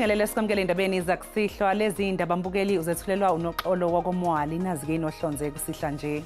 Sibingelele sikwamukele indabeni zakusihlwa. Lezi indaba mbukeli uzethulelwa uNoxolo wakoMwali. Nazi-ke inohlonze kusihla nje.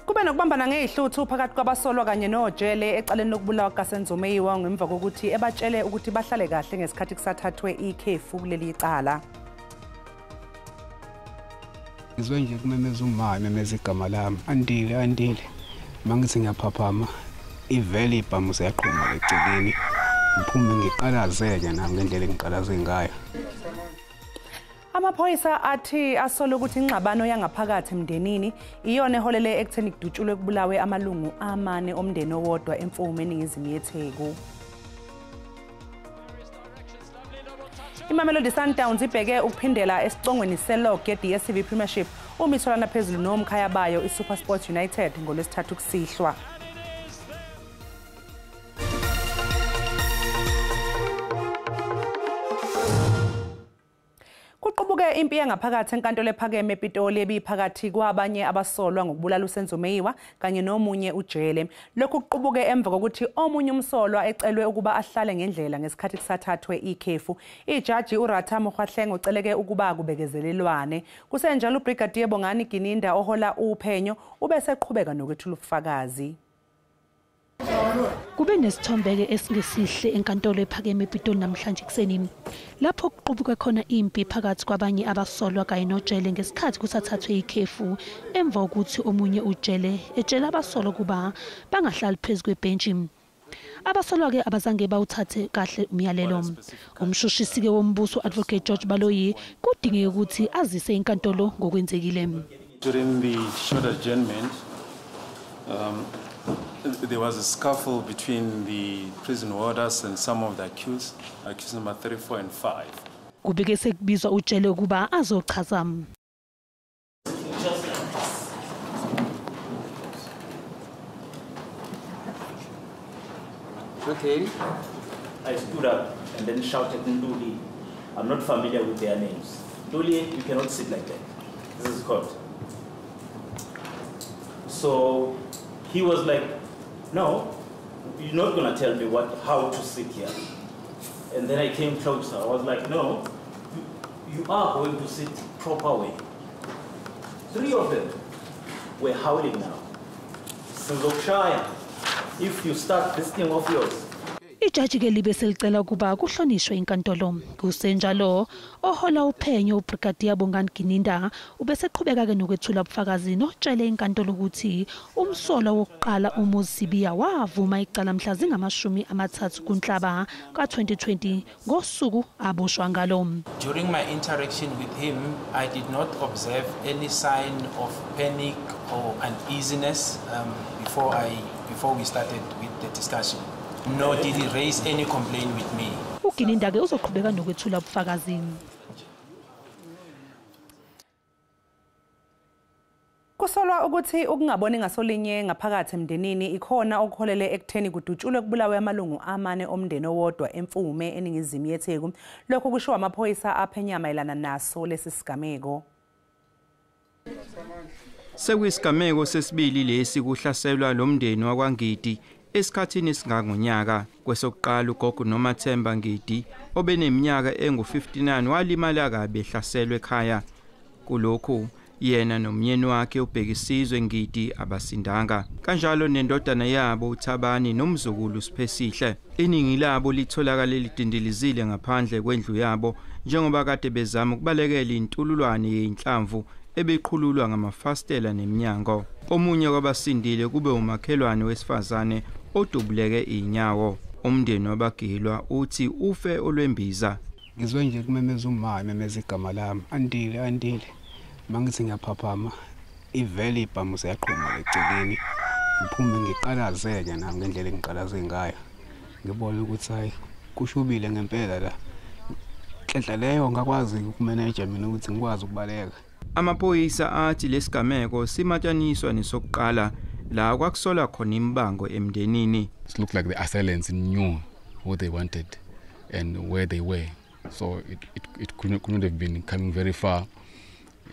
Kube nokubambana ngezihluthu phakathi kwabasolwa kanye nojele ecaleni lokubulawa kukaSenzo Meyiwa ngemva kokuthi ebatshele ukuthi bahlale kahle ngesikhathi kusathathwe ikhefu kuleli cala. Ngizwe nje kumemeza umama memeza igama lami, Andile, Andile. Mangithi ngiyaphaphama ivele ibhamu seyaqhuma eceleni. Ngiphume ngiqalazeke nami ngendlela engiqalaze ngayo. Amaphoyisa athi asola ukuthi ingxabano yangaphakathi emndenini iyona eholele ekutheni kudutshulwe kubulawe amalungu amane omndeni owodwa eMfume eningizimu yeTheku. IMamelodi Sundowns ibheke ukuphindela esicongweni selog ye-DStv Premiership uma itholana phezulu nomkhaya bayo iSuperSport United ngoLwesithathu kusihlwa. Kuqubuke impi yangaphakathi enkantolo ephakeme ePitoli ebiphakathi kwabanye abasolwa ngokubulala uSenzo Meyiwa kanye nomunye ujele. Lokhu kuqubuke emva kokuthi omunye umsolwa ecelwe ukuba ahlale ngendlela ngesikhathi kusathathwe ikhefu. Ijaji uRatha Mokgoatlheng uceleke ukuba kubekezelelwane. Kusenjalo uBrigadier Bongani Gininda ohola uphenyo ubeseqhubeka nokwethula ubufakazi. Kube nesithombeke esingesihle enkantolo ephakeme ePitoli namhlanje ekuseni, lapho kuqubuke khona impi phakathi kwabanye abasolwa kanye nojele ngesikhathi kusathathwe ikhefu emva kokuthi omunye ujele etshela abasolwa ukuba bangahlali phezu kwebhentshi. Abasolwa-ke abazange bawuthathe kahle umyalelo. Umshushisi-ke wombuso Advocate George Baloyi kudingeke ukuthi azise inkantolo ngokwenzekile. During the short adjournment, there was a scuffle between the prison warders and some of the accused, accused number 3, 4 and 5. Kubike sekubizwa ujele ukuba azochaza. Okay. I stood up and then shouted, Nduli. I'm not familiar with their names. Nduli, you cannot sit like that. This is court. So he was like, no, you're not going to tell me how to sit here. And then I came closer. I was like, no, you are going to sit proper way. 3 of them were howling now. Sizokushaya, if you start this thing of yours. Ijaji ke libe selicela ukuba kuhlonishwe inkantolo. Kusenjalo ohola uphenyo uBrigadier Bongani Gininda ubeseqhubeka ke nokwethula ubufakazi notshele inkantolo ukuthi umsolwa wokuqala uMoses Sibiya wavuma icala mhla zingama-30 kuNhlaba ka-2020 ngosuku aboshwa ngalo. During my interaction with him, I did not observe any sign of panic or uneasiness before we started with the discussion. Nor did he raise any complaint with me. uGininda ke uzoqhubeka nokwethula ubufakazi. Kusolwa ukuthi ukungaboni ngasolinye ngaphakathi emndenini ikhona okuholele ekutheni kudutshulwe kubulawe amalungu amane omndeni owodwa eMfume eningizimu yeTheku. Lokhu kushiwo amaphoyisa aphenya mayelana naso lesi sigameko. Sekuyisigameko sesibili lesi kuhlaselwa lo mndeni wakwaNgidi esikhathini esingangonyaka. Kwesokuqala ugogo Nomathemba Ngidi obeneminyaka engu-59 walimala kabi ehlaselwe ekhaya. Kulokhu yena nomyeni wakhe uBhekisizwe Ngidi abasindanga, kanjalo nendodana yabo uThabani nomzukulu Siphesihle. Iningi labo litholakala lidindilizile ngaphandle kwendlu yabo njengoba kade bezama ukubalekela intululwane yeinhlamvu ebeqhululwa ngamafastela neminyango. Omunye kwabasindile kube umakhelwane wesifazane odubuleke inyawo. Umndeni wabagilwa uthi ufe olwembiza. Ngizwe nje kumemeza umama memeza igama lami, Andile, Andile. Mangithi ngiyaphaphama ivele ibhamu seyaqhuma eceleni. Ngiphume ngiqalazeke nami ngendlela engiqalaze ngayo. Ngibone ukuthi hayi kushubile ngempela la. Nhlanhla leyo ngakwazi ukumanage mina ukuthi ngikwazi ukubaleka. Amaphoyisa athi lesigameko simataniswa nesokuqala la kwakusolwa khona imibango emndenini. It looked like the assailants knew what they wanted and where they were. So it couldn't have been coming very far.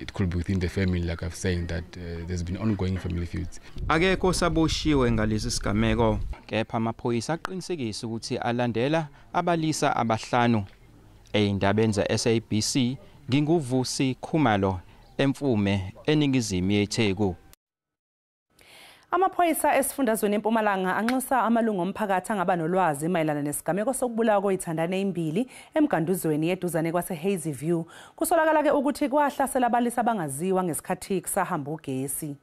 It could be within the family, like I've said, that there's been ongoing family feuds. Akekho saboshiwe ngalesi sigameko, kepha amaphoyisa aqinisekisa ukuthi alandela abalisa abahlanu. Eyindabeni ze-SABC, nginguVusi Khumalo eMfume, eningizimu yeTheku. Amaphoyisa esifundazweni eMpumalanga anxusa amalungu omphakathi angaba nolwazi mayelana nesigameko sokubulawa kwezithandani ezimbili emganduzweni eduzane kwase Hazyview. Kusolakala ke ukuthi kwahlasela abalisa abangaziwa ngesikhathi kusahamba ugesi.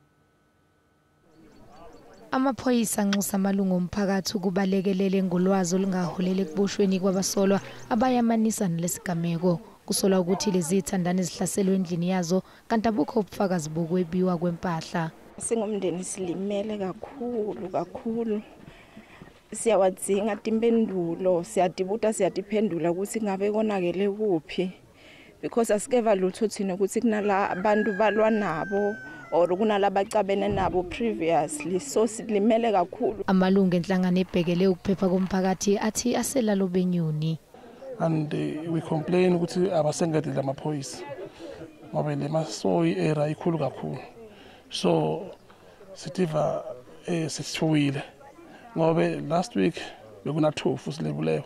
Amaphoyisa anxusa amalungu omphakathi ukuba alekelele ngolwazi olungaholela ekuboshweni kwabasolwa abayamanisa nalesigameko. Kusolwa ukuthi lezi zithandani zihlaselwe endlini yazo, kanti abukho ubufakazi bokwebiwa kwempahla. Singumndeni silimele kakhulu kakhulu, siyawadzinga timpendulo, siyadibuta, siyatiphendula ukuthi ngabe konakele kuphi, because asikeva lutho thina ukuthi kunala abantu balwa nabo or kunalabacabene nabo previously, so silimele kakhulu. Amalungu enhlangano ebhekele ukuphepha komphakathi athi aselalo benyoni. And we complain ukuthi abasengedile amaphoyisa ngoba le Masoyi area ikhulu kakhulu, so sitiva sisithuwile ngoba last week bekuna 2 futhi lebulewe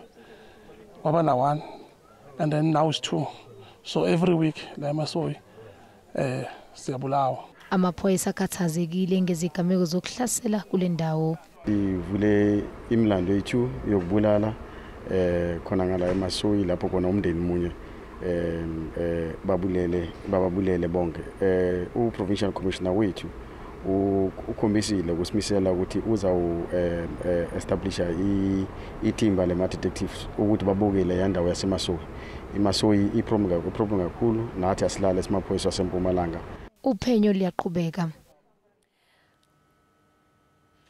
kwaba na 1 and then now it's 2, so every week la Masoyi siyabulawa. Amaphoyisa akhathazekile ngezigameko zokuhlasela kule ndawo. Ivule imilando yethu yokubulala khona ngala eMasoyi, lapho khona umndeni munye babulele bonke. U-provincial commissioner wethu ukhombisile ukusimisela ukuthi uzawu establisha ithimba lema detectives ukuthi babukele yandawo yaseMasoyi. IMasoyi iproblem kakhulu, nathi asilale esimaphoyisa waseMpumalanga. Uphenyo liyaqhubeka.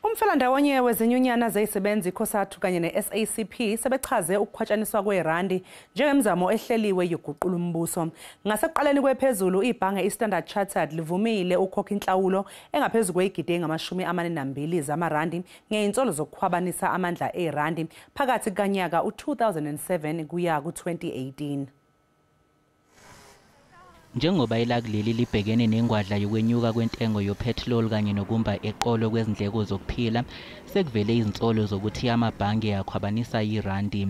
Umfelandawonye wezinyunyana zezisebenzi iCOSATU kanye ne-SACP sebechaze ukukhwatshaniswa kwerandi njengemizamo ehleliwe yokuguqula umbuso. Ngasekuqaleni kwephezulu, ibhange iStandard Chartered livumile ukukhokha inhlawulo engaphezu kweyigidi engama-42 zamarandi ngezinsolo zokukhwabanisa amandla erandi phakathi kanyaka u-2007 kuya ku-2018. Njengoba elakuleli libhekene nengwadla yokwenyuka kwentengo yopetrol kanye nokumba eqolo kwezindleko zokuphila, sekuvele izinsolo zokuthi amabhange akhwabanisa irandi.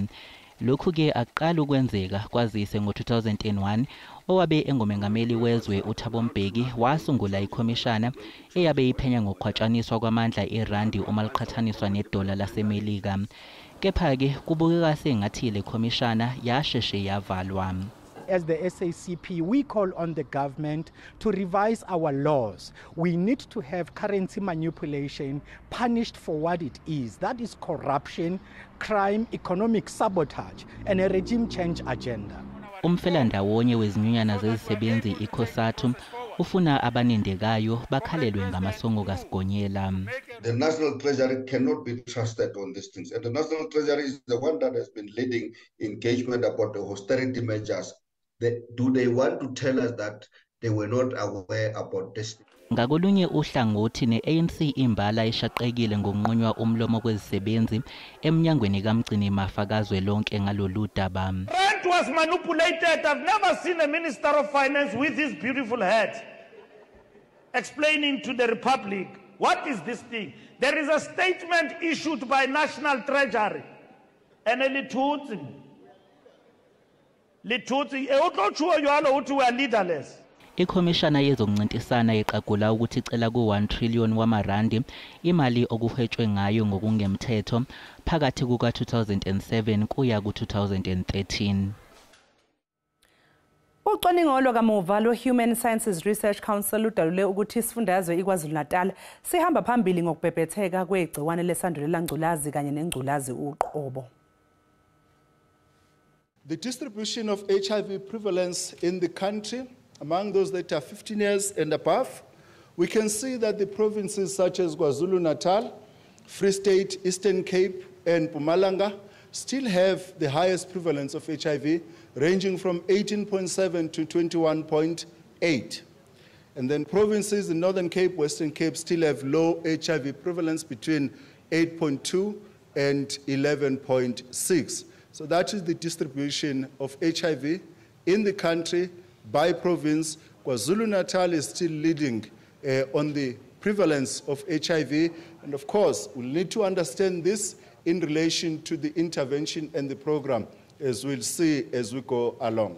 Lokhu-ke akuqali ukwenzeka, kwazise ngo-2001 owabe engumengameli wezwe uThabo Mbeki wasungula ikhomishana eyabe iphenya ngokukhwatshaniswa kwamandla erandi uma liqhathaniswa nedola laseMelika. Kepha-ke kubukeka sengathi le khomishana yasheshe yavalwa. As the SACP, we call on the government to revise our laws. We need to have currency manipulation punished for what it is. That is corruption, crime, economic sabotage, and a regime change agenda. Umfelandawonye wezinyunyana zezisebenzi iCOSATU ufuna abanindekayo bakhalelwe ngamasongo kaSigonyela. The National Treasury cannot be trusted on these things. And the National Treasury is the one that has been leading engagement about the austerity measures. Do they want to tell us that they were not aware about this? Ngakolunye uhlangothi, ne-ANC imbala ishaqekile ngokunqunywa umlomo kwezisebenzi emnyangweni kamgcinimafa kazwelonke ngalolu daba. Rent was manipulated. I've never seen a minister of finance with his beautiful head explaining to the republic what is this thing. There is a statement issued by National Treasury and lithutsi lithutsi e o tlo tshuwa jwalo uthi we are leaderless. Ikhomishana yezokuncintisana iqagula ukuthi icela ku-1 trillion wamarandi imali okuhwetshwe ngayo ngokungemthetho phakathi kuka-2007 kuya ku-2013. Ucwaningo lwakamuva lwe-Human Sciences Research Council ludalule ukuthi isifundazwe iKwaZulu-Natal sihamba phambili ngokubhebhetheka kwegciwane lesandulela ngculazi kanye nengculazi uqobo. The distribution of HIV prevalence in the country among those that are 15 years and above, we can see that the provinces such as KwaZulu-Natal, Free State, Eastern Cape, and Mpumalanga still have the highest prevalence of HIV, ranging from 18.7 to 21.8. And then provinces in Northern Cape, Western Cape still have low HIV prevalence between 8.2 and 11.6. So that is the distribution of HIV in the country by province. KwaZulu-Natal is still leading on the prevalence of HIV. And of course, we'll need to understand this in relation to the intervention and the program, as we'll see as we go along.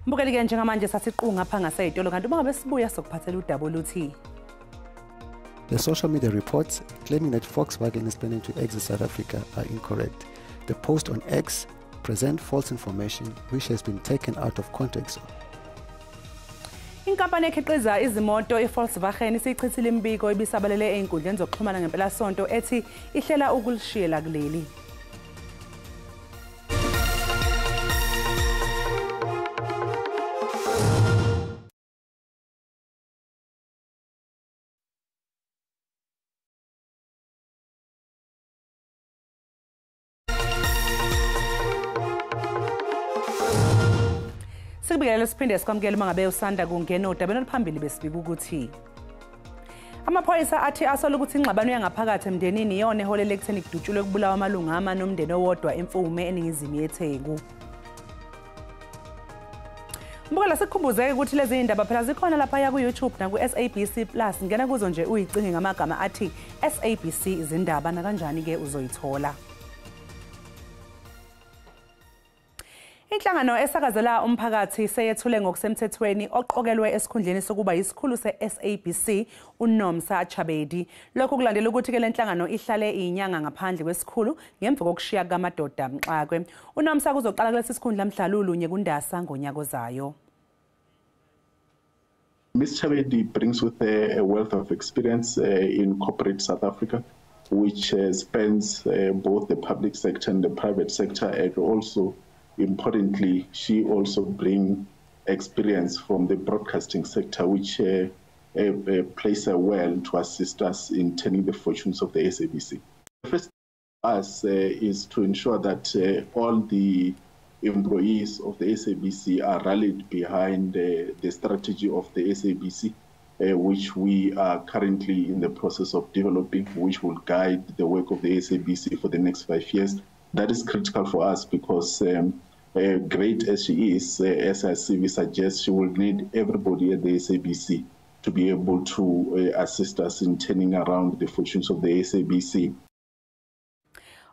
Mbukeli-ke njengamanje sasiqu ngapha ngasey'tolo kanti uma ngabe sibuya sokuphathela udaba oluthi The social media reports claiming that Volkswagen is planning to exit South Africa are incorrect. The post on X present false information which has been taken out of context. Inkampani ekhiqiza izimoto iVolkswagen isiyichithile imibiko ibisabalele ey'nkundleni zokuxhumana ngempelasonto ethi ihlela ukulishiyela kuleli. Sikubikele siphinde sikwamukele uma ngabe usanda kungena odabeni oluphambili besibika ukuthi amaphoyisa athi asola ukuthi ingxabano yangaphakathi emndenini iyona eholele ekutheni kudutshulwe kubulawa amalungu amane omndeni owodwa eMfume eningizimu yeTheku. Mbukela sikukhumbuzeke ukuthi lezi indaba phela zikhona laphaya ku-YouTube naku-SABC Plus. Ngena kuzo nje uyicinge ngamagama athi SABC izindaba nakanjani-ke uzoyithola. Inhlangano esakazela umphakathi seyethule ngokusemthethweni oqokelwe esikhundleni sokuba isikhulu se-SABC uNomsa Chabedi. Lokhu kulandela ukuthi ke lenhlangano ihlale inyanga ngaphandle kwesikhulu ngemva kokushiya kaMadoda Mxakwe. uNomsa kuzoqala kulesi sikhundla mhla lulunye kuNdasa ngonyaka ozayo. Ms. Chabedi brings with her a wealth of experience in corporate South Africa, which spans both the public sector and the private sector, and also importantly, she also brings experience from the broadcasting sector, which plays her well to assist us in turning the fortunes of the SABC. The first for us is to ensure that all the employees of the SABC are rallied behind the strategy of the SABC, which we are currently in the process of developing, which will guide the work of the SABC for the next 5 years. That is critical for us because great as she is, as her CV suggests, she will need everybody at the SABC to be able to assist us in turning around the fortunes of the SABC.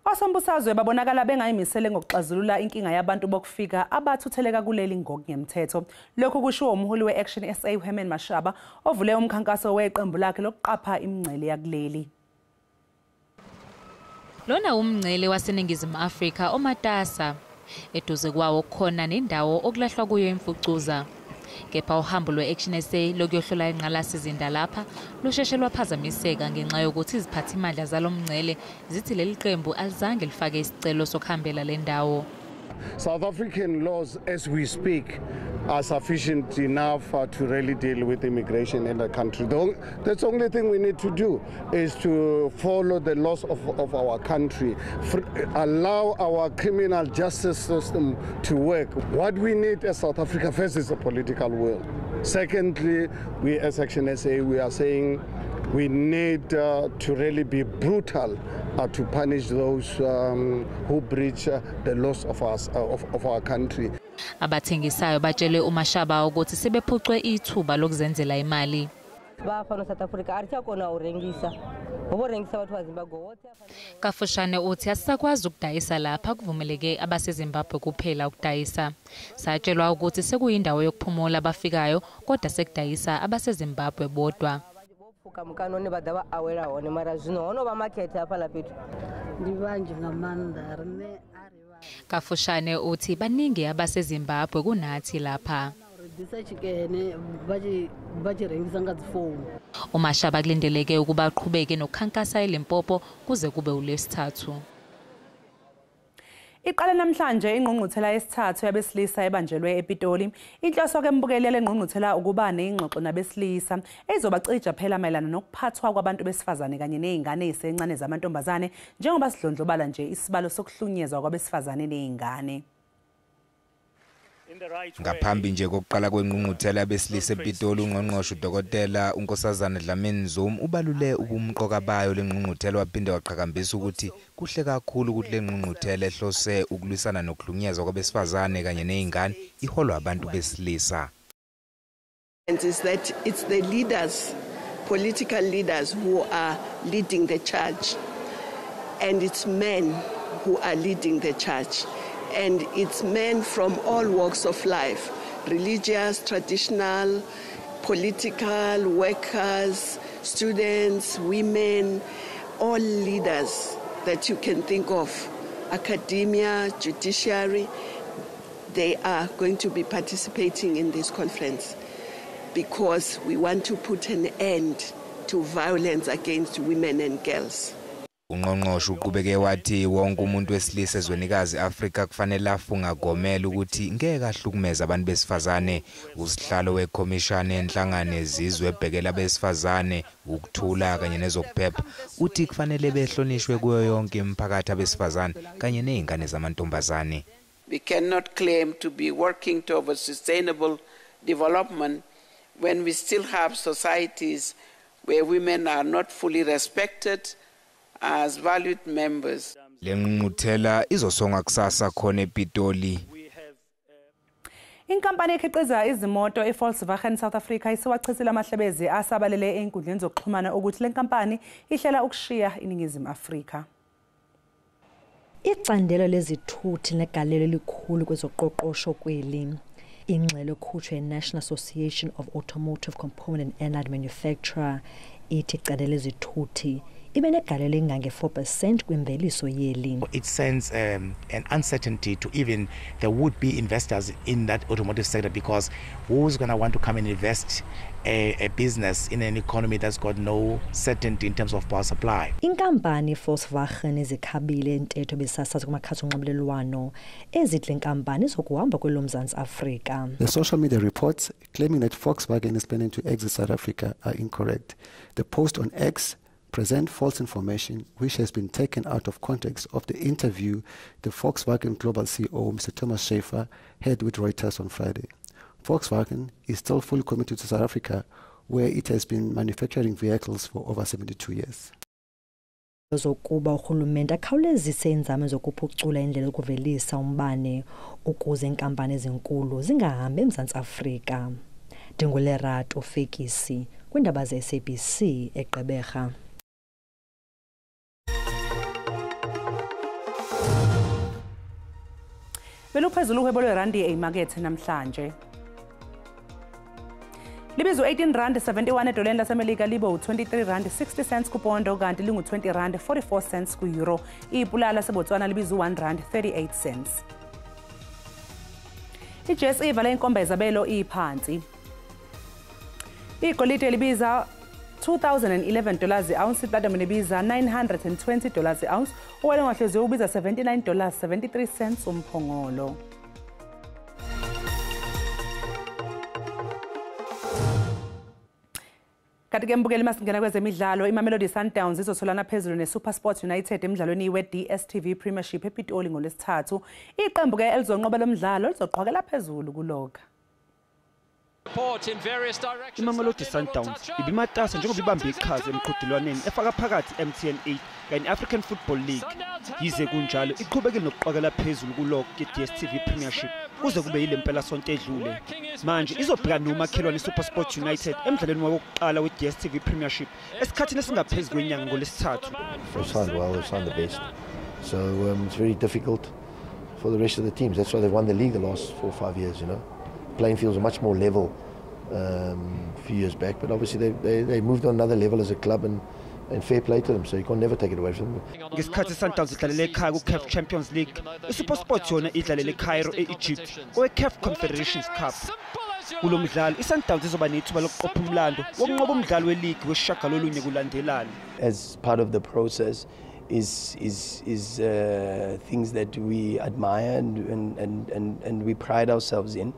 Osombusazwe babonakala bengayimisele ngokuxazulula inkinga yabantu bokufika abathutheleka kuleli ngokungemthetho. Lokhu kushiwo umholi we-Action SA uHerman Mashaba ovule umkhankaso weqembu lakhe lokuqapha imingcele yakuleli. Lona umngcele waseNingizimu Afrika omatasa eduze kwawo kukhona nendawo okulahlwa kuyo imfucuza. Kepha uhambo lwe-Action SA lokuyohlola ingqalasizinda lapha lusheshe lwaphazamiseka ngenxa yokuthi iziphathimandla zalo mngcele zithi leli qembu alizange lifake isicelo sokuhambela le ndawo. South African laws as we speak are sufficient enough to really deal with immigration in the country. That's the only thing we need to do is to follow the laws of our country, allow our criminal justice system to work. What we need as South Africa first is a political will. Secondly, we as Action SA, we are saying we need to really be brutal to punish those who breach the laws of our country. Abathengisayo batshele uMashaba ukuthi sebephucwe ithuba lokuzenzela imali. Kafushane uthi asisakwazi ukudayisa lapha, kuvumeleke abaseZimbabwe kuphela ukudayisa. Satshelwa ukuthi sekuyindawo yokuphumula abafikayo kodwa sekudayisa abaseZimbabwe bodwa. Kafushane uthi baningi abaseZimbabwe kunathi lapha. uMashaba kulindeleke ukuba aqhubeke nokukhankasa eLimpopo kuze kube uLwesithathu. Iqale namhlanje ingqungquthela yesithathu yabesilisa ebanjelwe ePitoli. Inhloso ke mbukeli yale ngqungquthela ukuba neyingxoxo nabesilisa ezobacija phela mayelana nokuphathwa kwabantu besifazane kanye nezingane ezisencane zamantombazane njengoba sidlondlobala nje isibalo sokuhlunyezwa kwabesifazane nezingane. Ngaphambi nje kokuqala kwengqungquthela yabesilisa ePitoli, ungqongqoshe uDokotela uNkosazana Dlamini Zuma ubalule ubumqoka bayo lengqungquthela, waphinde waqhakambisa ukuthi kuhle kakhulu ukuthi lengqungquthela ehlose ukulwisana nokuhlukunyezwa kwabesifazane kanye nezingane iholwa abantu besilisa. And is that it's the leaders, political leaders who are leading the charge, and it's men who are leading the charge, and it's men from all walks of life, religious, traditional, political, workers, students, women, all leaders that you can think of, academia, judiciary, they are going to be participating in this conference because we want to put an end to violence against women and girls. Ungqongqoshe uqhubeke wathi wonke umuntu wesilisa ezwenikazi Afrika kufanele afunga agomele ukuthi ngeke ahlukumeze abantu besifazane. Usihlalo wekhomishana yenhlangano yezizwe ebhekela abesifazane, ukuthula kanye nezokuphepha uthi kufanele behlonishwe kuyo yonke imiphakathi abesifazane kanye nezingane zamantombazane. We cannot claim to be working towards sustainable development when we still have societies where women are not fully respected as valued members. Lengqungquthela izosongwa kusasa khona ePitoli. Inkampani ekhiqiza izimoto iVolkswagen South Africa isiwachithile amahlebezi asabalele enkundleni zokuxhumana ukuthi lenkampani ihlela ukushiya iNingizimu Afrika. Icandelo lezithuthi negalelo elikhulu kwezoqoqosho kweli. Ingxelo ekhutshwe yi-National Association of Automotive Component and Allied Manufacturer ithi icandelo lezithuthi ibe negalelo elingange-4% kwimveliso yeli. It sends an uncertainty to even the would-be investors in that automotive sector, because who's going to want to come and invest a business in an economy that's got no certainty in terms of power supply. Inkampani Volkswagen izikhabile intetho ebisasazwa kumakhasi onxibelelwano ezithi le nkampani izokuhamba kweloMzantsi Afrika. The social media reports claiming that Volkswagen is planning to exit South Africa are incorrect. The post on X present false information which has been taken out of context of the interview the Volkswagen Global CEO, Mr. Thomas Schaefer, had with Reuters on Friday. Volkswagen is still fully committed to South Africa, where it has been manufacturing vehicles for over 72 years. Zokuba urhulumente akhawulezise iinzame zokuphucula indlela yokuvelisa umbane ukuze iinkampani ezinkulu zingahambi eMzantsi Afrika. NdinguLerato Fekisi kwiindaba ze-SABC eGqeberha. Beluphezulu uhwebo lwerandi eyimakethe namhlanje. Libizo 18 rand 71 edoleni laseMelika, libe u23 rand 60 cents kupondo, kanti lingu20 rand 44 cents ku-euro. Ipula laseBotswana libizo 1 rand 38 cents. I-JSE ivale inkomba yezabelo iphansi. Igolide libiza $2,011 i-ounce, iplatinum libiza $920 i-ounce, uwele ongahluziwe ubiza $79.73 umphongolo. Kanti ke mbukeli, masingena kwezemidlalo, iMamelodi Sundowns izotholana phezulu neSuperSport United emidlalweni we-DStv Premiership ePitoli ngoLwesithathu. Iqembu ke elizonqoba lo mdlalo lizoqhwakela phezulu kuloga. IMamelodi Sundowns ibimatasa njengoba ibambe iqhaza emqhudelwaneni efaka phakathi MTN 8 kanye African Football League. Yize kunjalo, iqhubekile nokuqhwakela phezulu kulog ye-DStv Premiership kuze kube yile mpelasonto edlule. Manje izobhekana nomakhelwane iSuperSport United emdlalweni wokuqala we-DStv Premiership esikhathini esingaphezu kwenyanga ngoLwesithathu. They've signed well, they've signed the best. So it's very difficult for the rest of the teams. That's why they've won the league the last 4 or 5 years, you know. Playing fields are much more level a few years back, but obviously they moved on another level as a club, and fair play to them, so you can never take it away from them. Ngesikhathi iSundowns idlalele ekhaya ku-CAF Champions League, iSuperSport yona idlalele eCairo e-Egypt kowe-CAF Confederations Cup. Kulo mdlalo iSundowns izoba nethuba lokuqopha umlando wokunqoba umdlalo weligi wesishiyagalolunye kulandelana. As part of the process is things that we admire and we pride ourselves in.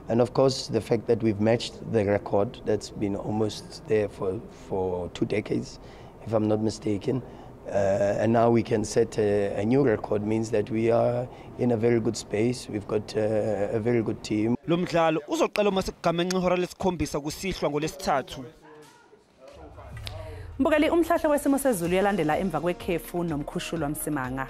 And of course, the fact that we've matched the record that's been almost there for 2 decades, if I'm not mistaken, And now we can set a new record, means that we are in a very good space. We've got a very good team. Lo mdlalo uzoqala uma sekugamenxe ihora lesikhombisa kusihlwa ngolesithathu. Mbukeli, umhlahlo wesimo sezulu uyalandela emva kwekhefu nomkhushulwa Msimanga.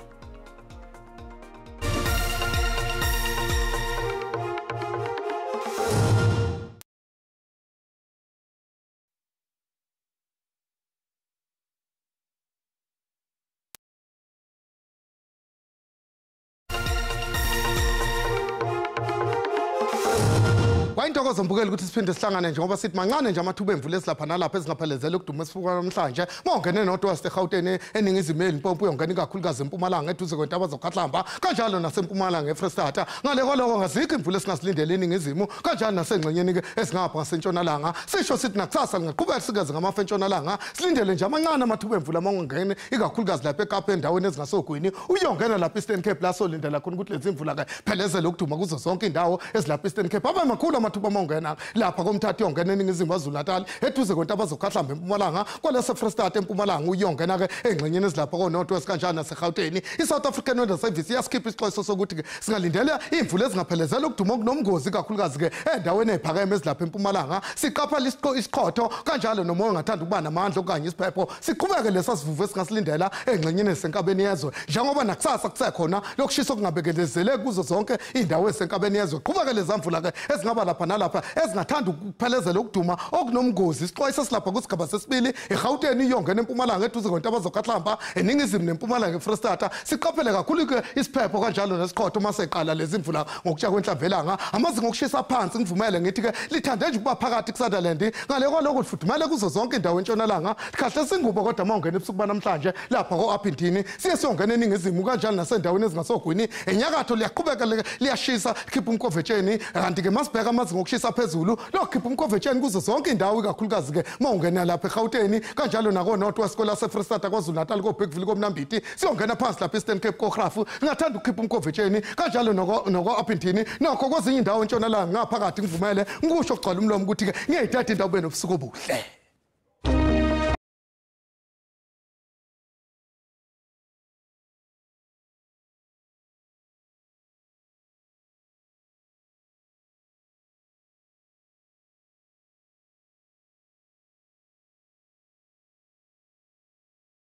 Kwayintokozo mbukeli ukuthi siphinde sihlangane njengoba sithi mancane nje amathuba emvula esilapha nalapha ezingaphelezela ukuduma esifuka namhlanje. Mawungene noDwa waseGauteng eningizimu eLimpopo, uyongena ikakhulukazi eMpumalanga eduze kwentaba zoKhahlamba, kanjalo naseMpumalanga eFrestata. Ngale kwaloko ngazikho imvula esingasilindele eningizimu, kanjalo nasengxenyeni ke esingapha ngasentshonalanga. Sisho sithi nakusasa lingaqhubeka sikaze ngamafu entshonalanga, silindele nje amancane amathuba emvula mawungene ikakhulukazi lapha eKapa endaweni ezingasogwini, uyongena lapha Eastern Cape la solindela khona ukuthi lezi imvula ke phelezele ukuduma kuzo zonke indawo ezilapha Eastern Cape. Abe makhulu amathuba mawungena lapha komthatha uyongena eningizimu KwaZulu-Natal eduze kwentaba zoKhahlamba eMpumalanga, kwalase Free State eMpumalanga uyongena ke engxenyeni ezilapha ko-North West kanjalo naseGauteng. I-South African Weather Service iyasikhipha isixwayiso sokuthi ke singalindela imvula ezingaphelezela ukuduma okunomngozi kakhulukazi ke endaweni eziphakeme ezilapha eMpumalanga. Siqaphela isiqhotho kanjalo nomoya ongathanda ukuba namandla okanye isiphepho, siqhubeke lesa sivuvu esingasilindela engxenyeni esenkabeni yezwe, njengoba nakusasa kusekhona lokushisa okungabekezeleki kuzo zonke indawo esenkabeni yezwe. Qhubeke leza mvula ke ezingaba lapha nalapha ezingathanda ukuphelezela ukuduma okunomngozi. Isixwayiso silapha kusigaba sesibili eGauteng iyongena eMpumalanga eduze kwentaba zoKhahlamba, eningizimu nempumalanga eFrestata. Siqaphele kakhulu ke isiphepho kanjalo nesiqhotho uma seqala lezi mvula ngokutsha kwenhlamvelanga. Amazinga okushisa phansi ngivumele ngithi ke lithande nje ukuba phakathi kuSutherland, ngale kwaloko lifudumele kuzo zonke indawo entshonalanga. Likhahle singubo kodwa uma ungena ebusuku banamhlanje lapha ko-Upindini siye siyongena eningizimu kanjalo nasendaweni ezingasogwini. Enyakatho liyaqhubeka liyashisa likhipha umkovetsheni, kanti ke masibheka amazinga okushisa phezulu lokhipha umkovetsheni kuzo zonke indawo ikakhulukazi ke uma ungena lapha eGauteng kanjalo nako North West kwelase Free State KwaZulu-Natal koBergville koMnambithi, siyongena phansi lapha Eastern Cape koGrafu, ngingathanda ukukhipha umkovetsheni kanjalo noko Upindini nokho kwezinye indawo entshonalanga ngaphakathi. Ngivumele ngikusho kugcwala umlomo ukuthi ke ngiyayithatha indawo benobusuku obuhle.